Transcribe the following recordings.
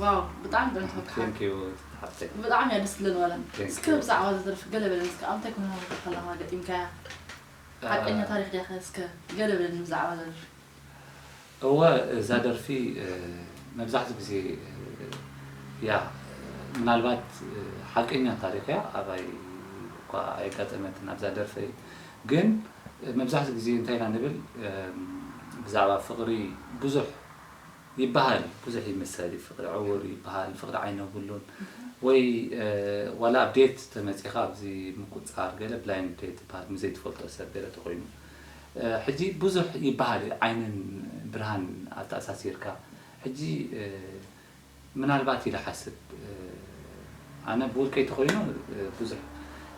ዋው፣ ብጣዕሚ ጥዕምቲ ወዲ ሓወይ። Thank you ሓፍተይ። ብጣዕሚ እያ ደስ ትብለኒ። ዋላ Thank እስከ you። ብዛዕባ እዛ ደርፊ ገለ በለኒ እስከ። ኣብ እንታይ ኩነታት ከለኻ ገጢምካያ? ሓቀኛ ታሪኽ ድያ እስከ ገለ በለኒ ብዛዕባ እዛ ደርፊ። እወ፣ እዛ ደርፊ መብዛሕትኡ ግዜ ያ ምናልባት ሓቀኛ ታሪኽ እያ። ኣባይ እኳ ኣይጋጠመትን ኣብዛ ደርፈይ፣ ግን መብዛሕትኡ ግዜ እንታይ ኢና ንብል፣ ብዛዕባ ፍቕሪ ብዙሕ ይበሃል እዩ። ብዙሕ ይምሰል እዩ። ፍቕሪ ዕውር ይበሃል፣ ፍቕሪ ዓይኒ የብሉን። ወይ ዋላ ኣብ ዴት ተመፂኻ ኣብዚ ምቁፅፃር ገለ ብላይንድ ዴት ይበሃል፣ ምስ ዘይትፈልጦ ሰብ ገለ ተኾይኑ። ሕጂ ብዙሕ ይበሃል እዩ፣ ዓይንን ብርሃን ኣተኣሳሲርካ። ሕጂ ምናልባት ኢለ ሓስብ፣ ኣነ ብውልቀይ ተኾይኑ ብዙሕ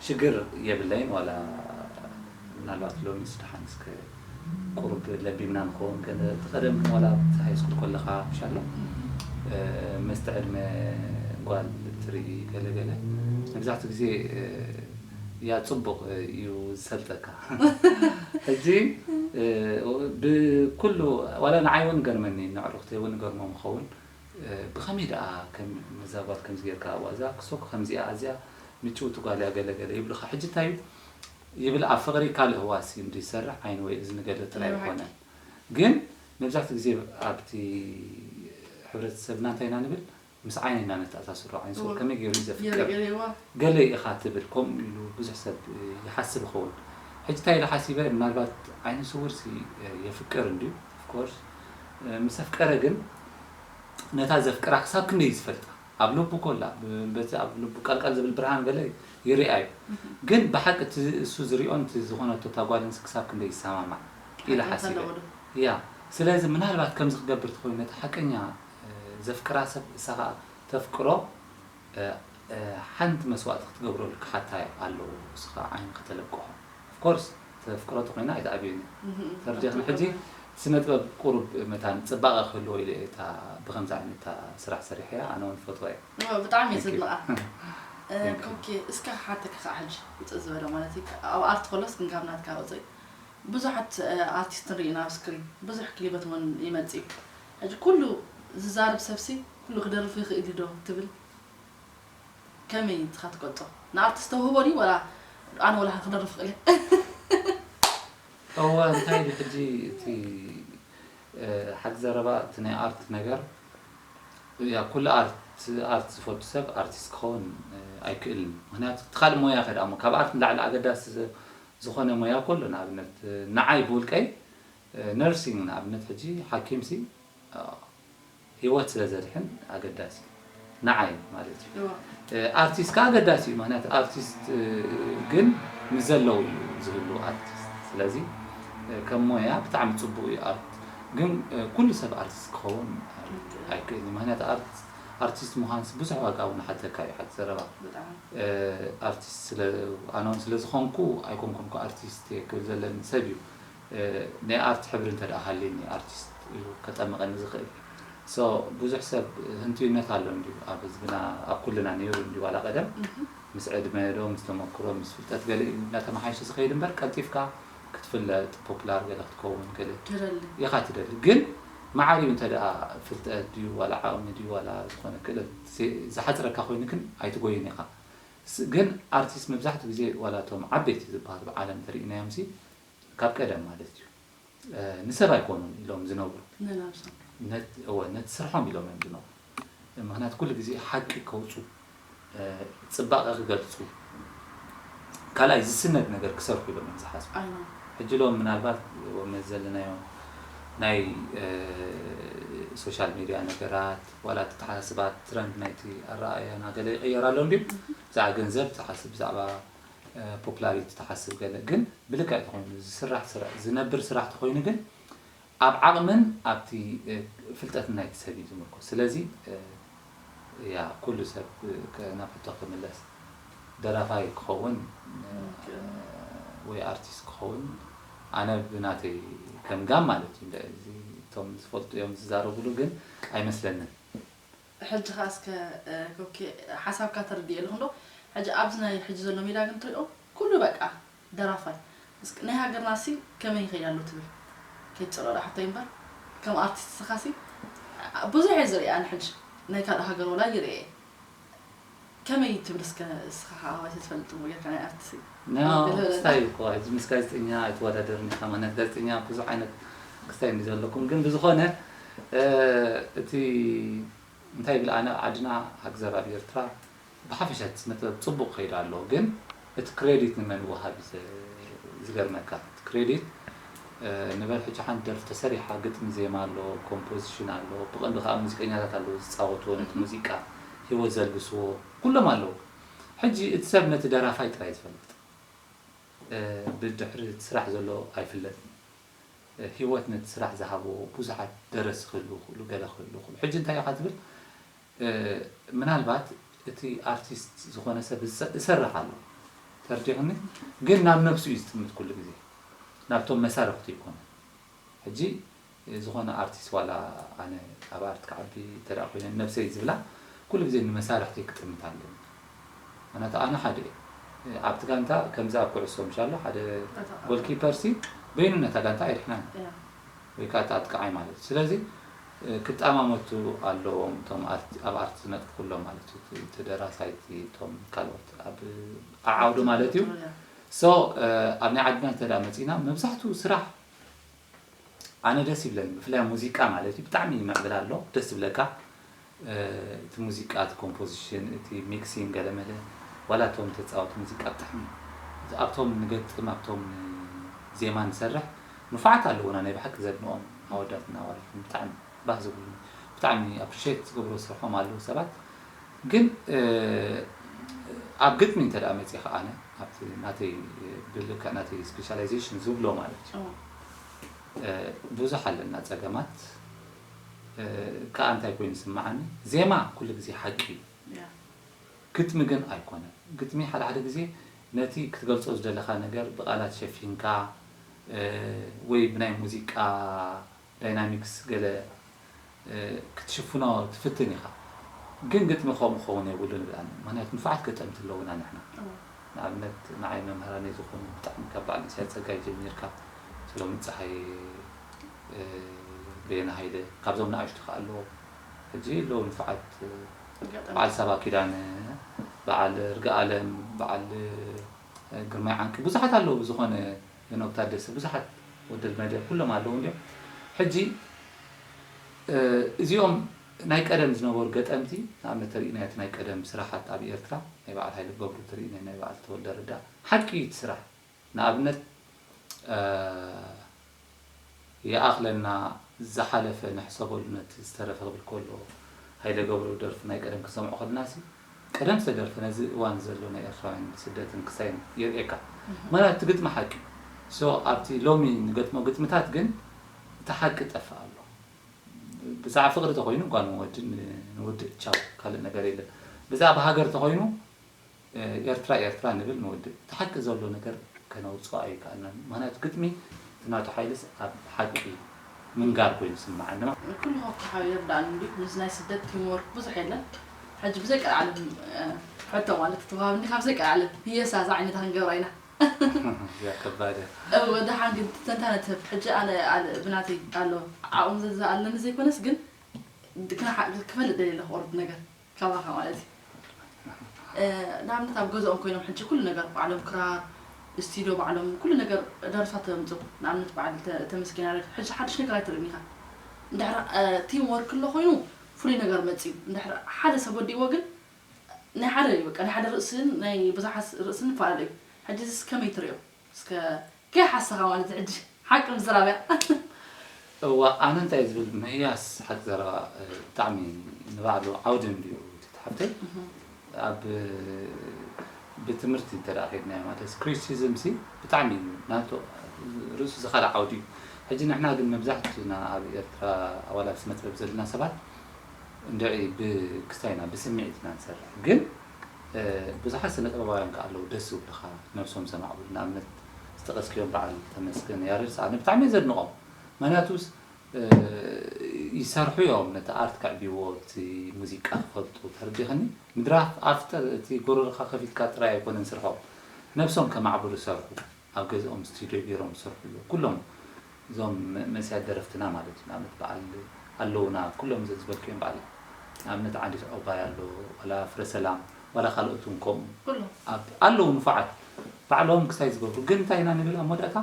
ሽግር የብለይን። ዋላ ምናልባት ሎሚ ስደሓን እስከ ቁሩብ ለቢምና ንኸውን ገለ፣ እቲ ቀደም ግን ዋላ ኣብቲ ሃይስኩል ከለኻ ምሻሎ መስተ ዕድመ ጓል ትርኢ ገለ ገለ፣ መብዛሕትኡ ግዜ ያ ጽቡቕ እዩ ዝሰልጠካ። ሕጂ ብኩሉ ዋላ ንዓይ እውን ገርመኒ፣ ንዕሩኽተይ እውን ገርሞም ይኸውን። ብኸመይ ደኣ ከም ነዛ ጓል ከምዚ ጌርካ ኣብዋ፣ እዛ ክሶ ከምዚኣ ኣዝያ ምጭውቲ ጓል እያ ገለ ገለ ይብሉኻ። ሕጂ እንታይ እዩ ይብል፣ ኣብ ፍቕሪ ካልእ ህዋስ እዩ እንዲ ዝሰርሕ፣ ዓይኒ ወይ እዝኒ ገለ ጥራይ ኣይኮነን። ግን መብዛሕትኡ ግዜ ኣብቲ ሕብረተሰብና እንታይ ኢና ንብል፣ ምስ ዓይኒ ኢና ነተኣሳስሮ። ዓይኒ ስውር ከመይ ገይሩ እዩ ዘፍቅር? ገለ ኢኻ ትብል፣ ከምኡ ኢሉ ብዙሕ ሰብ ይሓስብ ይኸውን። ሕጂ እንታይ ኢለ ሓሲበ፣ ምናልባት ዓይኒ ስውርሲ የፍቅር እንድዩ፣ ኦፍኮርስ ምስ ኣፍቀረ ግን ነታ ዘፍቅራ ክሳብ ክንደይ እዩ ዝፈልጣ? ኣብ ልቡ ኮላ፣ በቲ ኣብ ልቡ ቀልቀል ዝብል ብርሃን ገለ ይርኣ እዩ። ግን ብሓቂ እቲ እሱ ዝሪኦን እቲ ዝኾነቶ እታ ጓልንስ ክሳብ ክንደይ ይሰማማዕ ኢለ ሓሲበ። ያ ስለዚ ምናልባት ከምዚ ክገብር ተኾይኑ ነቲ ሓቀኛ ዘፍቅራ ሰብ እሳ ኸኣ ተፍቅሮ ሓንቲ መስዋእቲ ክትገብረሉ ክሓታ ኣለዎ። ንስኻ ዓይኒ ከተለቅሖ ኦፍኮርስ ተፍቅሮ ተኾይና ኣይትኣብዮን እያ። ተረዲእኽኒ? ሕጂ ስነ ጥበብ ቁሩብ መታን ጽባቐ ክህልዎ ኢለ እየ እታ ብኸምዚ ዓይነት እታ ስራሕ ሰሪሐያ፣ ኣነ እውን ፈትዋ እየ። ብጣዕሚ እየ ዘድንቓ። ኮኪ እስከ ክሓተኪ ከዓ ሕጂ ውፅእ ዝበለ ማለት እዩ ኣብ ኣርት ከሎስ ግን ካብ ናትካ ውፅእ ብዙሓት ኣርቲስት ንርኢ ኢና ኣብ ስክሪን ብዙሕ ክሊበት እውን ይመፅእ እዩ። ሕጂ ኩሉ ዝዛረብ ሰብሲ ኩሉ ክደርፍ ይኽእል እዩ ዶ ትብል? ከመይ ኢኻ ትገልጾ? ንኣርቲስት ተውህቦ ድዩ ወላ ኣነ ወላ ክደርፍ ክእል እየ? እወ እንታይ ድዩ ሕጂ እቲ ሓቂ ዘረባ እቲ ናይ ኣርት ነገር ያ ኩሉ ኣርት ኣርት ዝፈቱ ሰብ ኣርቲስት ክኸውን ኣይክእልን። ምክንያቱ እቲ ካልእ ሞያ ከድኣሞ ካብ ኣርት ንላዕሊ ኣገዳሲ ዝኾነ ሞያ ኮሎ ንኣብነት ንዓይ ብውልቀይ ነርሲንግ ንኣብነት ሕጂ ሓኪምሲ ህይወት ስለ ዘድሕን ኣገዳሲ ንዓይ ማለት እዩ። ኣርቲስት ከዓ ኣገዳሲ እዩ። ምክንያቱ ኣርቲስት ግን ምስ ዘለዉ እዩ ዝህሉ ኣርቲስት። ስለዚ ከም ሞያ ብጣዕሚ ፅቡቅ እዩ ኣርት። ግን ኩሉ ሰብ ኣርቲስት ክኸውን ኣይክእል እዩ። ምክንያቱ ኣርቲስት ምኳንስ ብዙሕ ዋጋ እውን ሓተካ እዩ ሓቂ ዘረባ። ኣርቲስት ስለ ኣነ እውን ስለ ዝኾንኩ ኣይኮንኩን ኣርቲስት ክብል ዘለኒ ሰብ እዩ። ናይ ኣርት ሕብሪ እንተ ደኣ ሃልዩኒ ኣርቲስት እዩ ከጠምቐኒ ዝኽእል። So ብዙሕ ሰብ ህንትዩነት ኣሎ እንድዩ ኣብ ህዝብና ኣብ ኩልና ነይሩ እንድዩ ዋላ ቀደም ምስ ዕድመ ዶ ምስ ተመክሮ ምስ ፍልጠት ገለ እዩ እናተመሓየሸ ዝኸይድ እምበር ቀልጢፍካ ክትፍለጥ ፖፕላር ገለ ክትከውን ገለ ኢኻ ትደሊ ግን መዓር እዩ እንተ ደኣ ፍልጠት ድዩ ዋላ ዓቕሚ ድዩ ዋላ ዝኾነ ክእለት ዝሓፅረካ ኮይኑ ግን ኣይትጎይን ኢኻ። ግን ኣርቲስት መብዛሕትኡ ግዜ ዋላ እቶም ዓበይቲ ዝበሃሉ ብዓለም ተሪእናዮም ሲ ካብ ቀደም ማለት እዩ ንሰብ ኣይኮኑን ኢሎም ዝነብሩ ነቲ ስርሖም ኢሎም እዮም ዝነብሩ። ምክንያቱ ኩሉ ግዜ ሓቂ ከውፁ ፅባቐ ክገልፁ ካልኣይ ዝስነድ ነገር ክሰርሑ ኢሎም እዮም ዝሓስቡ። ሕጂ ሎም ምናልባት መዚ ዘለናዮ ናይ ሶሻል ሚድያ ነገራት ዋላ ኣተሓሳስባ ትረንድ ናይቲ ኣረኣእያና ገለ ይቕየር ኣሎ እንድዩ ብዛዕባ ገንዘብ ትሓስብ ብዛዕባ ፖፕላሪቲ ትሓስብ ገለ ግን ብልክዕ ተኾይኑ ዝስራሕ ስራሕ ዝነብር ስራሕ ተኾይኑ ግን ኣብ ዓቕምን ኣብቲ ፍልጠትን ናይቲ ሰብ እዩ ዝምርኮስ። ስለዚ ያ ኩሉ ሰብ ናብ ሕቶ ክምለስ ደራፋይ ክኸውን ወይ ኣርቲስት ክኸውን ኣነ ብናተይ ገምጋም ማለት እዩ። እዚ እቶም ዝፈልጡ እዮም ዝዛረብሉ ግን ኣይመስለንን። ሕጂ ኸዓ እስከ ኮኬ ሓሳብካ ተረዲኤ ኣለኹ እንዶ ሕጂ ኣብዚ ናይ ሕጂ ዘሎ ሜዳ ግን ትሪኦ ኩሉ በቃ ደራፋይ ናይ ሃገርና ሲ ከመይ ይኸይድ ኣሎ ትብል ከይትፀልኦ ዶ ሓፍተይ እምበር ከም ኣርቲስት ስኻ ሲ ብዙሕ እየ ዝርኢ ኣነ ሕጂ ናይ ካልእ ሃገር ወላ ይርኤ። ከመይ ትብል እስከ እስኻ ኣባይ ትፈልጥ እሞ ጌርካ ናይ ኣርትሲ? ኖ፣ ክስታይ እኮ፣ ሕጂ ምስ ጋዜጠኛ ኣይትወዳደርን ኢኻ። ማለት ጋዜጠኛ ብዙሕ ዓይነት ክስታይ እንዲ ዘለኩም። ግን ብዝኾነ፣ እ፣ እቲ እንታይ ይብል፣ ኣነ ዓድና ሃግዘር ኣብ ኤርትራ ብሓፈሻ እቲ ስነ ጥበብ ጽቡቕ ከይዱ ኣሎ። ግን እቲ ክሬዲት ንመን ይወሃብ እዩ ዘ-፣ ዝገርመካ። እቲ ክሬዲት፣ እ፣ ንበል ሕጂ ሓንቲ ደርፊ ተሰሪሓ፣ ግጥሚ ዜማ ኣሎ፣ ኮምፖዚሽን ኣሎ፣ ብቐንዱ ከኣ ሙዚቀኛታት ኣለዉ ዝጻወትዎ፣ ነቲ ሙዚቃ ህይወት ዘልግስዎ፣ ኩሎም ኣለዉ። ሕጂ እቲ ሰብ ነቲ ደራፋይ ጥራይ ዝፈልጥ፣ እ፣ ብድሕሪ እቲ ስራሕ ዘሎ ኣይፍለጥን። እ፣ ህይወት ነቲ ስራሕ ዝሃብዎ ብዙሓት ደረስቲ ክህልዉ ይኽእሉ፣ ገለ ክህልዉ ይኽእሉ። ሕጂ እንታይ ኢኻ ትብል? እ፣ ምናልባት እቲ ኣርቲስት ዝኾነ ሰብ ዝሰ-፣ ዝሰርሕ ኣሎ፣ ተረዲእኽኒ? ግን ናብ ነብሱ እዩ ዝጥምት ኩሉ ግዜ፣ ናብቶም መሳርሕቱ ኣይኮነን። ሕጂ ዝኾነ ኣርቲስት፣ ዋላ ኣነ ኣብ ኣርት ክዓቢ እንተ ደኣ ኮይነ፣ ነብሰይ ዝብላ ኩሉ ግዜ ንመሳርሕተይ ክጥምት ኣለኒ። ምኽንያቱ ኣነ ሓደ እየ። ኣብቲ ጋንታ ከምዚ ኣብ ኩዕሶ ምሽ ኣሎ፣ ሓደ ጎልኪፐር ሲ በይኑ ነታ ጋንታ ኣይድሕናን። ያ። ወይ ከዓ እቲ ኣጥቃዓይ ማለት እዩ። ስለዚ፣ እ፣ ክጠማመቱ ኣለዎም እቶም ኣርት-፣ ኣብ ኣርት ዝነጥፉ ኩሎም ማለት እዩ። እቲ፣ እቲ ደራሳይ፣ እቲ፣ እቶም ካልኦት ኣብ ዓዓውዲ ማለት እዩ። ያ። ሶ፣ እ፣ ኣብ ናይ ዓድና እንተ ደኣ መጺእና፣ መብዛሕትኡ ስራሕ ኣነ ደስ ይብለኒ፣ ብፍላይ ሙዚቃ ማለት እዩ። ብጣዕሚ ይምዕብል ኣሎ፣ ደስ ይብለካ። እ፣ እቲ ሙዚቃ፣ እቲ ኮምፖዚሽን፣ እቲ ሚክሲንግ፣ ገለመለ፣ ዋላ እቶም ተጻወቲ ሙዚቃ ብጣዕሚ፣ ኣብቶም ንገጥም፣ ኣብቶም ዜማ ንሰርሕ ንፉዓት ኣለዉና፣ ናይ ብሓቂ ዘድንቖም ኣወዳትና ኣዋልድን ብጣዕሚ ባህ ዝብሉኒ፣ ብጣዕሚ ኣፕሪሼት ዝገብሮ ስርሖም ኣለዉ ሰባት። ግን፣ እ፣ ኣብ ግጥሚ እንተ ደኣ መጺእካ ኣነ፣ ኣብቲ ናተይ፣ ብልክዕ ናተይ ስፔሻላይዜሽን ዝብሎ ማለት እዩ። ኦ። እ፣ ብዙሕ ኣለና ጸገማት። እ፣ ከኣ እንታይ ኮይኑ ዝስምዓኒ፣ ዜማ ኩሉ ግዜ ሓቂ እዩ። ያ። ግጥሚ ግን ኣይኮነን። ግጥሚ ሓደ ሓደ ግዜ ነቲ ክትገልጾ ዝደለኻ ነገር ብቓላት ሸፊንካ፣ እ፣ ወይ ብናይ ሙዚቃ ዳይናሚክስ ገለ፣ እ፣ ክትሽፍኖ ትፍትን ኢኻ። ግን ግጥሚ ከምኡ ክኸውን የብሉን ይብል ኣነ። ምኽንያቱ ንፉዓት ገጠምቲ ኣለዉና ንሕና። እወ። ንኣብነት ንዓይ መምህራነይ ዝኾኑ ብጣዕሚ ካብ በዓል ኢሳያስ ጸጋይ ጀሚርካ፣ ሰሎሙን ጸሃየ፣ እ፣ በየነ ሃይለ፣ ካብዞም ንኣሽቱ ከኣ ኣለዉ። ሕጂ ኣለዉ ንፉዓት፣ እ፣ ገጠምቲ። በዓል ሳባ ኪዳነ፣ በዓል እርጋኣለም፣ በዓል፣ እ፣ ግርማይ ዓንቂ፣ ብዙሓት ኣለዉ። ብዝኾነ ሄኖክ ታደሰ፣ ብዙሓት፣ ወደል መደ፣ ኩሎም ኣለዉ እንድዮም። ሕጂ፣ እ፣ እዚኦም ናይ ቀደም ዝነበሩ ገጠምቲ፣ ንኣብነት ተሪእናዮ እቲ ናይ ቀደም ስራሓት ኣብ ኤርትራ፣ ናይ በዓል ሃይለ ገብሩ ተሪእናዮ፣ ናይ በዓል ተወልደ ረዳ፣ ሓቂ እዩ እቲ ስራሕ። ንኣብነት፣ እ፣ ይኣኽለና ዝሓለፈ ንሕሰበሉ ነቲ ዝተረፈ ክብል ከሎ፣ ሃይለ ገብሩ ደርፊ ናይ ቀደም ክንሰምዖ ከለናሲ፣ ቀደም ዝተደርፈ ነዚ እዋን ዘሎ ናይ ኤርትራውያን ስደትን ክሳይን የርእየካ። እህ። ማለት እቲ ግጥሚ ሓቂ እዩ። ሶ ኣብቲ ሎሚ ንገጥሞ ግጥምታት ግን እቲ ሓቂ ጠፍእ ኣሎ። ብዛዕባ ፍቕሪ ተኾይኑ ጓል ወድን ንውድእ ቻው፣ ካልእ ነገር የለን። ብዛዕባ ሃገር ተኾይኑ፣ እ፣ ኤርትራ ኤርትራ ንብል ንውድእ። እቲ ሓቂ ዘሎ ነገር ከነውጽኦ ኣይከኣልናን። ምኽንያቱ ግጥሚ እቲ ናቱ ሓይልስ ኣብ ሓቂ ምንጋር ኮይኑ ይስምዓኒ። ኩሉ ካብ ሓዊ ይርዳእኒ እንድዩ። ምስ ናይ ስደት ቲም ወርክ ብዙሕ የለን። ሕጂ ብዘይ ቀልዓለም፣ እ፣ ሕቶ ማለት ትወሃብኒ ካብ ዘይ ቀልዓለም ህየሳ እዛ ዓይነት ክንገብራ ኢና። እዚኣ ከባድ እያ። እወ፣ ደሓን ግን ተንታነ ትህብ። ሕጂ ኣነ፣ ኣነ ብናተይ ኣሎ ዓቕሚ ዘ-፣ ኣለኒ ዘይኮነስ ግን ክና-፣ ክፈልጥ ደልየ ኣለኹ ቁሩብ ነገር ካባኻ ማለት እዩ። እ፣ ንኣብነት ኣብ ገዝኦም ኮይኖም ሕጂ ኩሉ ነገር ባዕሎም ክራር፣ ስቱድዮ ባዕሎም ኩሉ ነገር ደርፍታት ተምጽኡ። ንኣብነት በዓል ተ-፣ ተመስገን ያሬድ ሕጂ ሓድሽ ነገር ኣይትርእን ኢኻ። እንድሕር፣ እ፣ ቲም ወርክ ኣሎ ኮይኑ ፍሉይ ነገር መጽዩ። እንድሕር ሓደ ሰብ ወዲእዎ ግን ናይ ሓደ እዩ በቃ፣ ናይ ሓደ ርእስን ናይ ብዙሓት ርእስን ይፈላለ እዩ። ሕጂ እዚስ ከመይ ትርእዮ? እስከ ከይሓሰኻ ማለት እዩ ሕጂ ሓቂ ምዝራብ እያ። እዋ፣ ኣነ እንታይ ዝብል፣ ምእያስ ሓቂ ዘረባ፣ እ፣ ብጣዕሚ ንባዕሉ ዓውዲ እንድዩ፣ እቲ ሓፍተይ። እህ። ኣብ፣ እ፣ ብትምህርቲ እንተ ደኣ ኸይድናዮ፣ ማለት ክሪቲሲዝም ሲ ብጣዕሚ እዩ፣ ናቱ ርእሱ ዝኸደ ዓውዲ እዩ። ሕጂ ንሕና ግን መብዛሕትና ኣብ ኤርትራ፣ ኣዋላ ኣብ ስነ ጥበብ ዘለና ሰባት፣ እንድዒ ብክስታይ ኢና፣ ብስምዒት ኢና ንሰርሕ። ግን፣ እ፣ ብዙሓት ስነ ጥበባውያን ከኣ ኣለዉ፣ ደስ ዝብሉኻ፣ ነብሶም ዘማዕብሉ። ንኣብነት ዝጠቐስክዮም በዓል ተመስገን ያሬድስ ኣነ ብጣዕሚ እየ ዘድንቖም። ምኽንያቱስ፣ እ፣ ይሰርሑ እዮም፣ ነቲ ኣርት ከዕብይዎ፣ እቲ ሙዚቃ ክፈልጡ፣ ተረዲእኽኒ? ምድራፍ ኣፍጠር፣ እቲ ጎረርኻ ከፊትካ ጥራይ ኣይኮነን ስርሖም፣ ነብሶም ከማዕብሉ ይሰርሑ። ኣብ ገዝኦም ስቱድዮ ገይሮም ዝሰርሑ ኣለዉ። ኩሎም እዞም መ-፣ መንእሰያት ደረፍትና ማለት እዩ። ንኣብነት በዓል ኣለዉና፣ ኩሎም እዞም ዝበልክዮም በዓል ኣብነት ዓዲ ዑቕባይ ኣሎ፣ ዋላ ፍረ ሰላም፣ ዋላ ካልኦት እውን ከምኡ ኩሎም ኣብ ኣለዉ ንፉዓት ባዕሎም ክሳይ ዝገብሩ። ግን እንታይ ኢና ንብል ኣብ መወዳእታ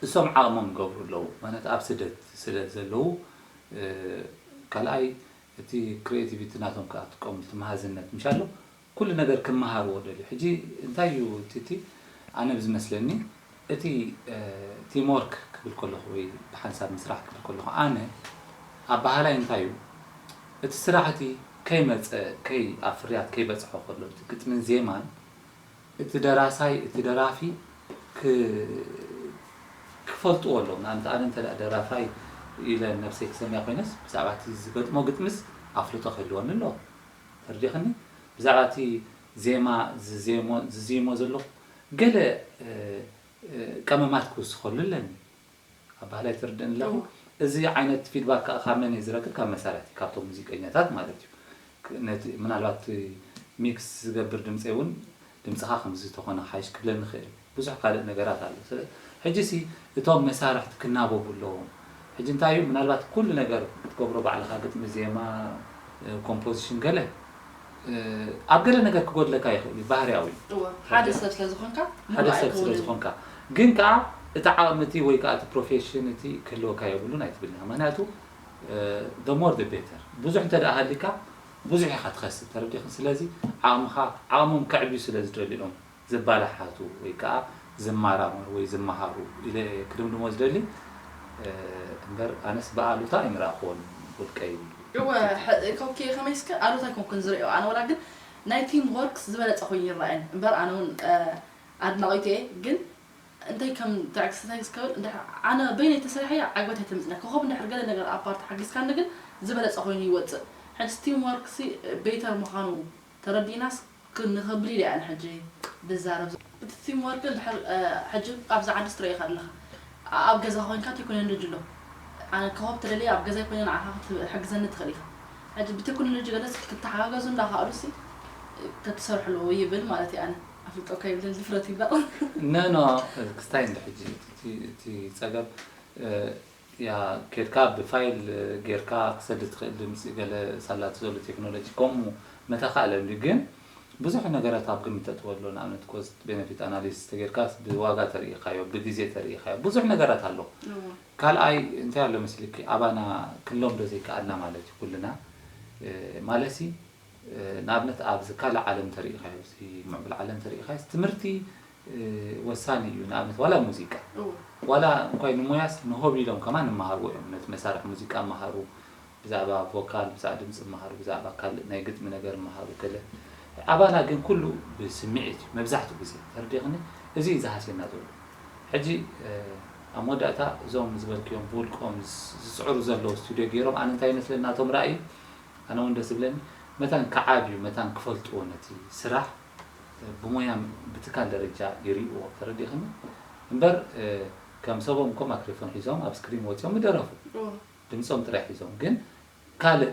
እሶም ዓቕሞም ይገብሩ ኣለዉ። ማለት ኣብ ስደት ስለ ዘለዉ ካልኣይ እቲ ክሪኤቲቪቲ ናቶም ክኣትቆም እቲ መሃዝነት ምሽ ኣሎ ኩሉ ነገር ክመሃርዎ ደልዩ። ሕጂ እንታይ እዩ እቲ እቲ ኣነ ብዝመስለኒ እቲ ቲምወርክ ክብል ከለኹ ወይ ብሓንሳብ ምስራሕ ክብል ከለኹ ኣነ ኣባሃላይ እንታይ እዩ እቲ ስራሕ እቲ ከይመፀ ከይ ኣብ ፍርያት ከይበፅሖ ከሎ እቲ ግጥምን ዜማን እቲ ደራሳይ እቲ ደራፊ ክፈልጥዎ ኣለዎም። ንኣብነት ኣነ እንተ ደራፋይ ኢለ ነብሰይ ክሰምያ ኮይነስ ብዛዕባ እቲ ዝገጥሞ ግጥምስ ኣፍልጦ ክህልወኒ ኣለዎ። ተረዲኽኒ? ብዛዕባ እቲ ዜማ ዝዜሞ ዝዝይሞ ዘለኹ ገለ ቀመማት ክውስኸሉ ኣለኒ። ኣባህላይ ትርድእኒ ኣለኹ። እዚ ዓይነት ፊድባክ ከዓ ካብ መን እየ ዝረክብ? ካብ መሳርሕቲ፣ ካብቶም ሙዚቀኛታት ማለት እዩ። ነቲ ምናልባት ሚክስ ዝገብር ድምፂ እውን ድምፅኻ ከምዚ ተኾነ ሓይሽ ክብለኒ ይኽእል። ብዙሕ ካልእ ነገራት ኣሎ። ሕጂ ሲ እቶም መሳርሕቲ ክናበቡ ኣለዎም። ሕጂ እንታይ እዩ ምናልባት ኩሉ ነገር ክትገብሮ ባዕልኻ ግጥሚ፣ ዜማ፣ ኮምፖዚሽን ገለ ኣብ ገለ ነገር ክጎድለካ ይኽእል እዩ፣ ባህርያዊ እዩ። ሓደ ሰብ ስለ ዝኾንካ ሓደ ሰብ ስለ ዝኾንካ ግን ከዓ እቲ ዓቕሚ እቲ ወይ ከዓ እቲ ፕሮፌሽን እቲ ክህልወካ የብሉን ኣይትብልና። ምክንያቱ the more the better። ብዙሕ እንተ ደኣ ሃሊካ ብዙሕ ኢኻ ትኸስብ፣ ተረዲኽን? ስለዚ ዓቕምኻ ዓቕሞም ከዕብዩ ስለ ዝደልዮም ዘባላሓቱ ወይ ከዓ ዝማራመሩ ወይ ዝመሃሩ ኢለ ክድምድሞ ዝደሊ እምበር ኣነስ ብኣሉታ ኣይምረኣኽዎን ውልቀይ። እወ ኮኪ ከመይስከ ኣሉታ ኣይኮንኩን ዝሪኦ ኣነ ወላ ግን ናይ ቲም ወርክስ ዝበለፀ ኮይኑ ይረኣየን እምበር ኣነ እውን ኣድናቂት እየ ግን እንታይ ከም ትዕግስታይ ዝከብል እንድሕር ኣነ በይነይ ተሰሪሐያ ዓግበት ኣይተምፅና ኮኸብ እንድሕር ገለ ነገር ኣብ ፓርቲ ሓጊዝካኒ ግን ዝበለፀ ኮይኑ ይወፅእ ሕጂ ቲም ወርክሲ ቤተር ምዃኑ ተረዲእናስ ንኽብል ኢለ ኣነ ሕጂ ዝዛረብ እቲ ቲም ወርክ እንድሕር ሕጂ ኣብዚ ዓዲ ስትረኢኻ ኣለኻ ኣብ ገዛ ኮይንካ ቴክኖሎጂ ኣሎ ኣነ ከሆብ ተደልየ ኣብ ገዛይ ኮይነ ንዓኻ ክትሕግዘኒ ትኽእል ኢኻ ሕጂ ብቴክኖሎጂ ገለስ ክትተሓጋገዙ እንዳኸኣሉ ሲ ተትሰርሕሉ ይብል ማለት እዩ ኣነ ኣፍልጦ ከይብልን ድፍረት ይበቕ ነኖ ክስታይ እንደ ሕጂ እቲ ጸገም ያ ኬድካ ብፋይል ጌርካ ክሰድ ትኽእል ድምፂ ገለ ሳላት ዘሎ ቴክኖሎጂ ከምኡ መተኻእለ እንዲ ግን ብዙሕ ነገራት ኣብ ግምት ተጥወሎ ንኣብነት ኮስት ቤነፊት ኣናሊስ ተጌርካ ብዋጋ ተርእኻዮ ብግዜ ተርእኻዮ ብዙሕ ነገራት ኣሎ ካልኣይ እንታይ ኣሎ መስልኪ ኣባና ክንለምዶ ዘይከኣልና ማለት እዩ ኩልና ማለሲ ንኣብነት ኣብዚ ካልእ ዓለም ተርእኻዮ ምዕብል ዓለም ተርእኻዮ ትምህርቲ ወሳኒ እዩ ንኣብነት ዋላ ሙዚቃ ዋላ እንኳይ ንሞያስ ንሆቢ ኢሎም ከማን ይመሃርዎ እዮም ነቲ መሳርሒ ሙዚቃ መሃሩ ብዛዕባ ቮካል ብዛዕባ ድምፂ መሃሩ ብዛዕባ ካልእ ናይ ግጥሚ ነገር መሃሩ ገለ ኣባና ግን ኩሉ ብስምዒት እዩ መብዛሕትኡ ግዜ ተረዲኽኒ እዚ እዩ ዝሃስየና ዘሎ ሕጂ ኣብ መወዳእታ እዞም ዝበልክዮም ብውልቆም ዝፅዕሩ ዘለዉ ስቱድዮ ገይሮም ኣነ እንታይ ይመስለኒ ናቶም ራእይ ኣነ እውን ደስ ዝብለኒ መታን ክዓብዩ መታን ክፈልጥዎ ነቲ ስራሕ ብሞያ ብትካል ደረጃ ይርእዎ ተረዲኽኒ እምበር ከም ሰቦም እኮ ማክሮፎን ሒዞም ኣብ ስክሪን ወፂኦም ይደረፉ ድምፆም ጥራይ ሒዞም ግን ካልእ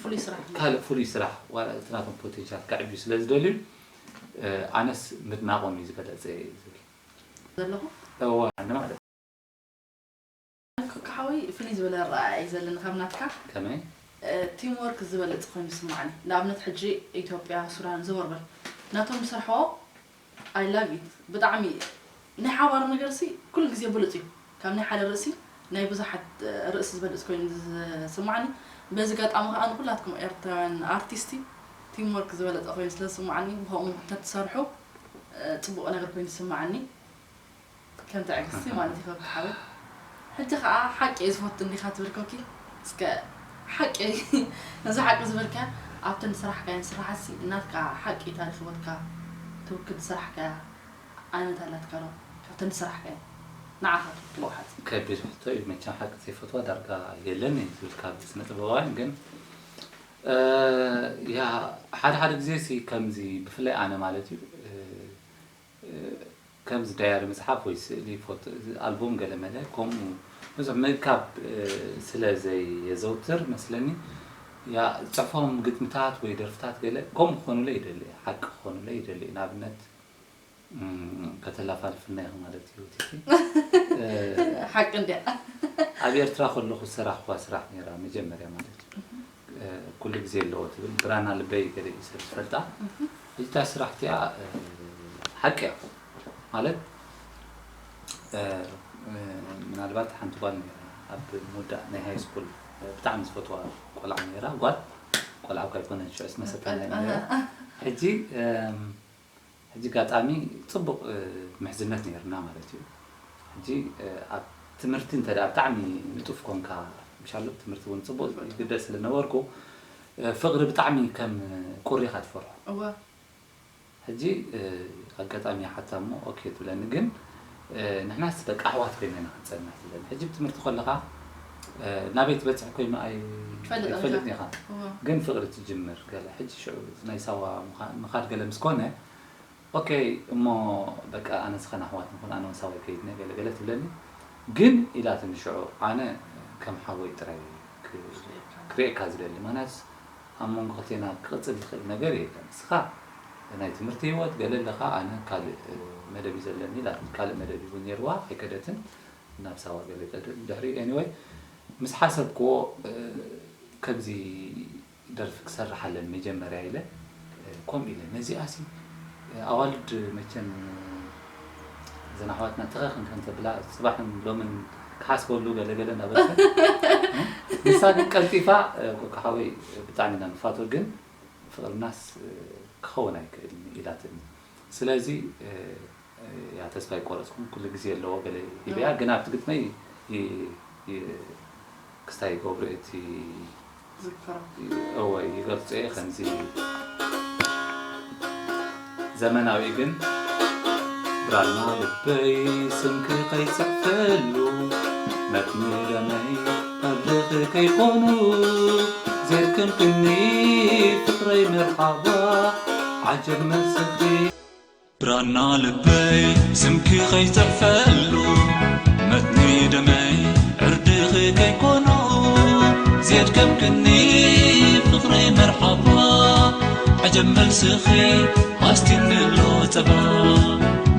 ፍሉይ ስራሕ ካልእ ፍሉይ ስራሕ ዋላ እቲ ናቶም ፖቴንሻል ከዕብዩ ስለ ዝደልዩ ኣነስ ምድናቖም እዩ ዝበለፀ ዝብል ዘለኹ እዋ ማለት ክሓዊ ፍልይ ዝበለ ረኣያ እዩ ዘለኒ ካብ ናትካ ከመይ ቲም ወርክ ዝበለፅ ኮይኑ ይስማዓኒ ንኣብነት ሕጂ ኢትዮጵያ ሱዳን ዘወርበል ናቶም ዝሰርሖ I love it ብጣዕሚ ናይ ሓባር ነገር ሲ ኩሉ ግዜ ብሉፅ እዩ ካብ ናይ ሓደ ርእሲ ናይ ብዙሓት ርእሲ ዝበልፅ ኮይኑ ዝስማዓኒ በዚ ጋጣሚ ከዓ ንኩላትኩም ኤርትራውያን ኣርቲስቲ ቲም ወርክ ዝበለፀ ኮይኑ ስለ ዝስማዓኒ ብከምኡ ተትሰርሑ ፅቡቅ ነገር ኮይኑ ዝስማዓኒ ከም ትዕግስቲ ማለት እዩ ከብቲ ሓበይ ሕጂ ከዓ ሓቂ እየ ዝፈቱ እንዲካ ትብል ኮኪ እስከ ሓቂ ነዚ ሓቂ ዝበልካ ኣብተን ዝሰራሕካየን ስራሓትሲ እናትካ ሓቂ ታሪክ ህይወትካ ትውክል ዝሰራሕካያ ዓይነት ኣላትካ ዶ ካብተን ዝሰራሕካየን ንዓኻ ትውክል ሓፂ ከቢድ ሕቶ እዩ መቸም ሓቂ ዘይፈትዋ ዳርጋ የለን እዩ ዝብል ካብ ስነ ጥበባውያን ግን ያ ሓደ ሓደ ግዜ ሲ ከምዚ ብፍላይ ኣነ ማለት እዩ ከምዚ ዳያሪ መፅሓፍ ወይ ስእሊ ፎቶ ኣልቡም ገለ መለ ከምኡ ብዙሕ ምእካብ ስለ ዘየዘውትር መስለኒ ያ ዝፅሕፎም ግጥምታት ወይ ደርፍታት ገለ ከምኡ ክኾኑለ ይደሊ ሓቂ ክኾኑለ ይደሊ ንኣብነት ከተላፋልፍና ኢኹ ማለት እዩ ቲቲ ሓቂ እንዲያ ኣብ ኤርትራ ከለኹ ዝሰራሕኳ ስራሕ ነራ መጀመርያ ማለት እዩ ኩሉ ግዜ ኣለዎ ትብል ብራና ልበይ ገለ እዩ ሰብ ዝፈልጣ። እዚታ ስራሕ እቲኣ ሓቂ እያ ማለት ምናልባት ሓንቲ ጓል ነራ ኣብ ምውዳእ ናይ ሃይ ስኩል ብጣዕሚ ዝፈትዋ ቆልዓ ነራ ጓል ቆልዓ እኳ ኣይኮነን ሽዑስ መሰተና ነራ ሕጂ ሕጂ ጋጣሚ ጽቡቕ ምሕዝነት ነርና ማለት እዩ። ሕጂ ኣብ ትምህርቲ እንተ ብጣዕሚ ንጡፍ ኮንካ ምሻሉ ትምህርቲ እውን ጽቡቕ ይግደስ ስለነበርኩ ፍቕሪ ብጣዕሚ ከም ቁሪ ኢኻ ትፈርሖ። ሕጂ ኣጋጣሚ ሓታ እሞ ኦኬ ትብለኒ ግን ንሕናስ በቃ ኣሕዋት ኮይና ኢና ክንጸንሕ ትብለኒ። ሕጂ ብትምህርቲ ከለኻ ናበይ ትበጽሕ ኮይኑ ኣይትፈልጥን ኢኻ ግን ፍቕሪ ትጅምር ገለ ሕጂ ሽዑ ናይ ሳዋ ምኻድ ገለ ምስ ኮነ ኦኬ እሞ በቃ ኣነ ስኸን ኣሕዋት ንኹን ኣነ ወሳወይ ከይድነ ገለ ገለ ትብለኒ ግን ኢላትኒ ሽዑ ኣነ ከም ሓወይ ጥራይ ክርእየካ ዝደሊ ማናስ ኣብ መንጎ ክልቴና ክቕጽል ዝኽእል ነገር የለን እስኻ ናይ ትምህርቲ ህይወት ገለ ኣለኻ ኣነ ካልእ መደብ እዩ ዘለኒ ኢላትኒ ካልእ መደብ ይቡ ነይርዋ ኣይከደትን ናብ ሳዋ ገለ ይኸድን ድሕሪ anyway ምስ ሓሰብክዎ ከምዚ ደርፊ ክሰርሕ ኣለኒ መጀመርያ ኢለ ከምኡ ኢለ ነዚኣ ሲ ኣዋልድ መቸም እዘን ኣሕዋትና ጥኸ ክንከን ተብላ ፅባሕን ሎምን ክሓስበሉ ገለገለ እናበልከ ንሳ ግን ቀልጢፋ ኮካ ሓወይ ብጣዕሚ ኢና ንፋቶ ግን ፍቕርናስ ክኸውን ኣይክእልን ኢላትኒ ስለዚ ያ ተስፋ ኣይቆረፅኩን ኩሉ ግዜ ኣለዎ ገለ ኢለያ ግን ኣብቲ ግጥመይ ክስታይ ይገብሩ እቲ ዝከራ እወ ይገልፆ እየ ከምዚ ዘመናዊ ግን ብራና ልበይ ስምኪ ከይፅሕፈሉ መትኒ ደመይ ቀብርኺ ከይኮኑ ዘድከምክኒ ፍቅረይ መርሓባ ዓጀብ መልስኺ ብራና ልበይ ስምኪ ከይፅሕፈሉ መትኒ ደመይ ዕርድኺ ከይኮኖ ዘድከምክኒ ፍቕሪ መርሓባ ዓጀብ መልስኺ ኣስቲኒ ኣሎ ፀባ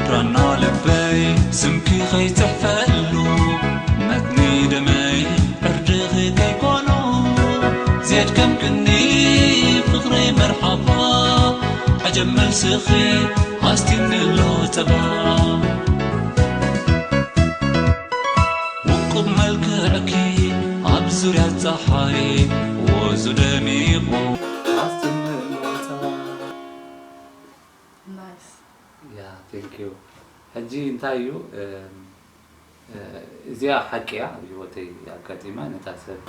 ብራና ልበይ ስምኪ ከይፅሕፈሉ መትኒ ደመይ ዕርድኺ ከይኮኖ ዘድከምክኒ ፍቕሪ መርሓባ ዓጀብ መልስኺ ኣስቲኒ ኣሎ ፀባ ውቁብ መልክዕኪ ኣብ ዙርያ ፀሓይ ወዙ ደሚቑ ኣስቲኒ ኣሎ ፀባ Nice. ያ thank you ሕጂ እንታይ እዩ እዚኣ ሓቂ እያ ኣብ ህይወተይ ኣጋጢማ ነታ ሰብ